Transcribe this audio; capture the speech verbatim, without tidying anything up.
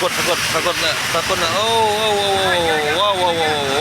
Takut, takut, takut na, takut na. Oh, oh, oh, oh, oh, wow, wow, wow, wow.